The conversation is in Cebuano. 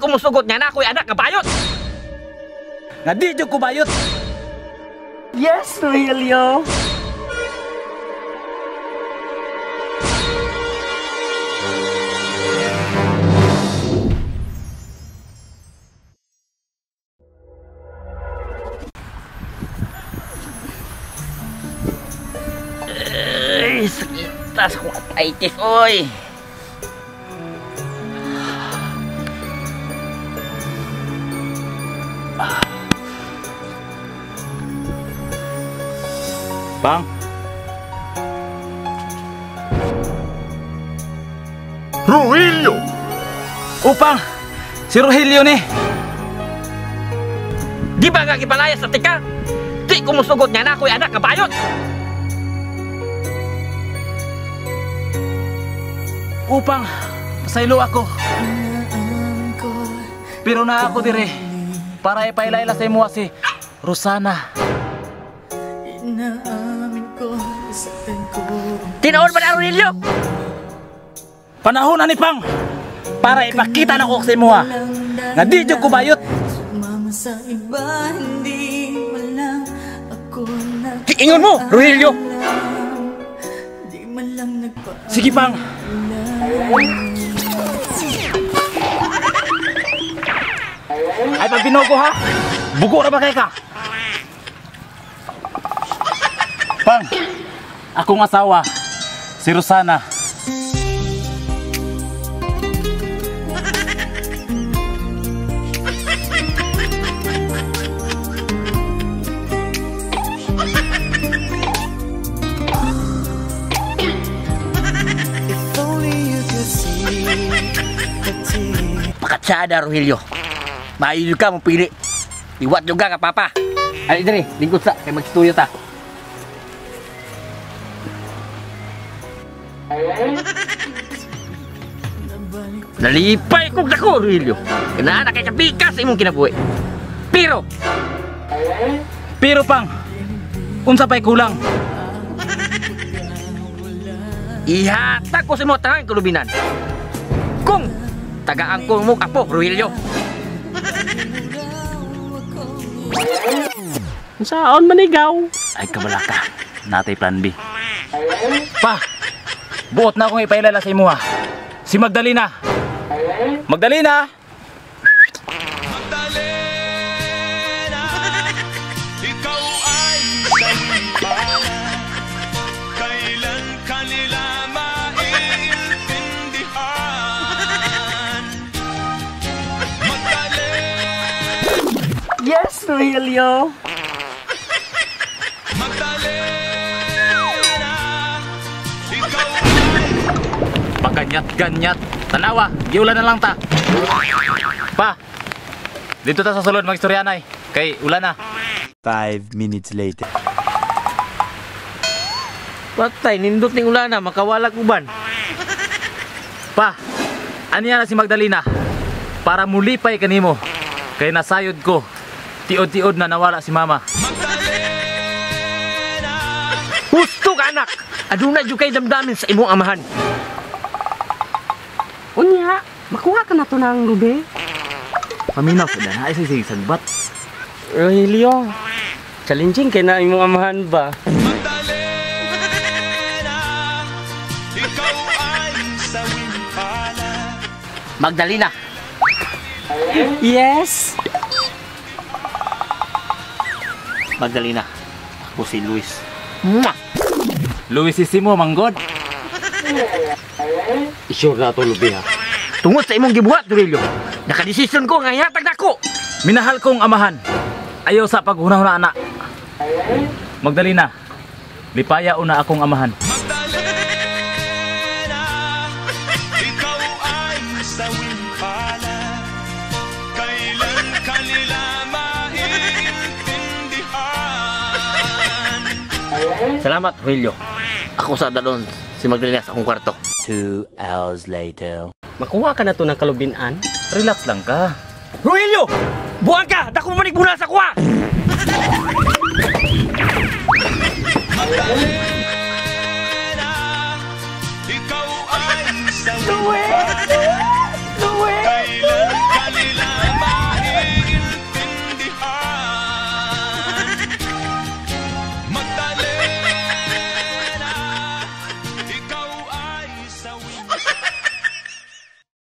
Di ko musugot nga na ako'y anak nga bayot. Nga di jud ko bayot. Yes, Rogelio. Ay, sakit sa akong arthritis, oy. Pang. Rogelio! Upang si Rogelio ni. Di ba nga gipalayas sa tika? Di ko musugot nga na ako'y anak nga bayot. Upang pasaylo ako. Pero na ako dire para ipailayla sa imo si Rosana. Tinuod ba na, Rogelio? Panahon na ni Pang para ipakita na ko sa imo nga di jud ko bayot. Ingon mo, Rogelio. Sige, Pang. Ay, pag binugo ha, bugo na ba kay ka? Pang, akong asawa, si Rosana. Pakatsada, Rogelio. Maayo ka mo pili. Iwat juga ka, papa. Ali diri, lingkod sa kay magstuyo ta. Nalipay kog dako, Rogelio. Kanaa na kay kapikas imong kinabuhi. Pero Pero Pang, unsa pay kulang? Ihatag ko sa imo tanang kulubinan. Kung tagaan ko mo apo, Rogelio. Saan manigaw? Ay, kabalaka. Natay plan B. Pa, buot na akong ipailala sa imuha. Si Magdalena. Magdalena! Magdalena, ikaw ay sawimpala. Kailan ka nila maiintindihan? Magdalena, Yes, Rogelio. Magdalena, ikaw ay Paganyat-ganyat. Tanawa, giulan na lang ta. Pa, dito ta sa sulod magistoryanay. Kay ulan na. 5 minutes later. Patay, nindot ning ulana, makawalag uban. Pa, aniya na si Magdalena para mulipay kanimo. Kay nasayod ko, tiod-tiod na nawala si mama. Magdalena, Husto ka, anak! Aduna jud kay damdamin sa imong amahan. Unya, makuha ka na to ng lubi. Paminaw sa dana, ay sige sagbat. Rogelio, challenging kay na imong amahan ba? Magdalena, ikaw ay sawimpala. Magdalena. Yes. Magdalena, ako si Luis. Mwah! Luis Sisimo, manggod. Isure na to, lubi ha. Tungod sa imong gibuhat, Rogelio, nakadesisyon ko nga ihatag nako. Minahal kong amahan. Ayaw sa paghuna-huna, anak. Magdalena, lipaya una akong amahan. Magdalena, ikaw ay sawimpala. Kailan ka nila maiintindihan? Salamat, Rogelio. Ako sa dalon si Magdalena sa akong kwarto. 2 hours later. Makuha ka na to ng kalubinan. Relax lang ka. Rogelio! Buang ka! Dako mo manig sa kuha! Magdalena, ikaw ay sawimpala.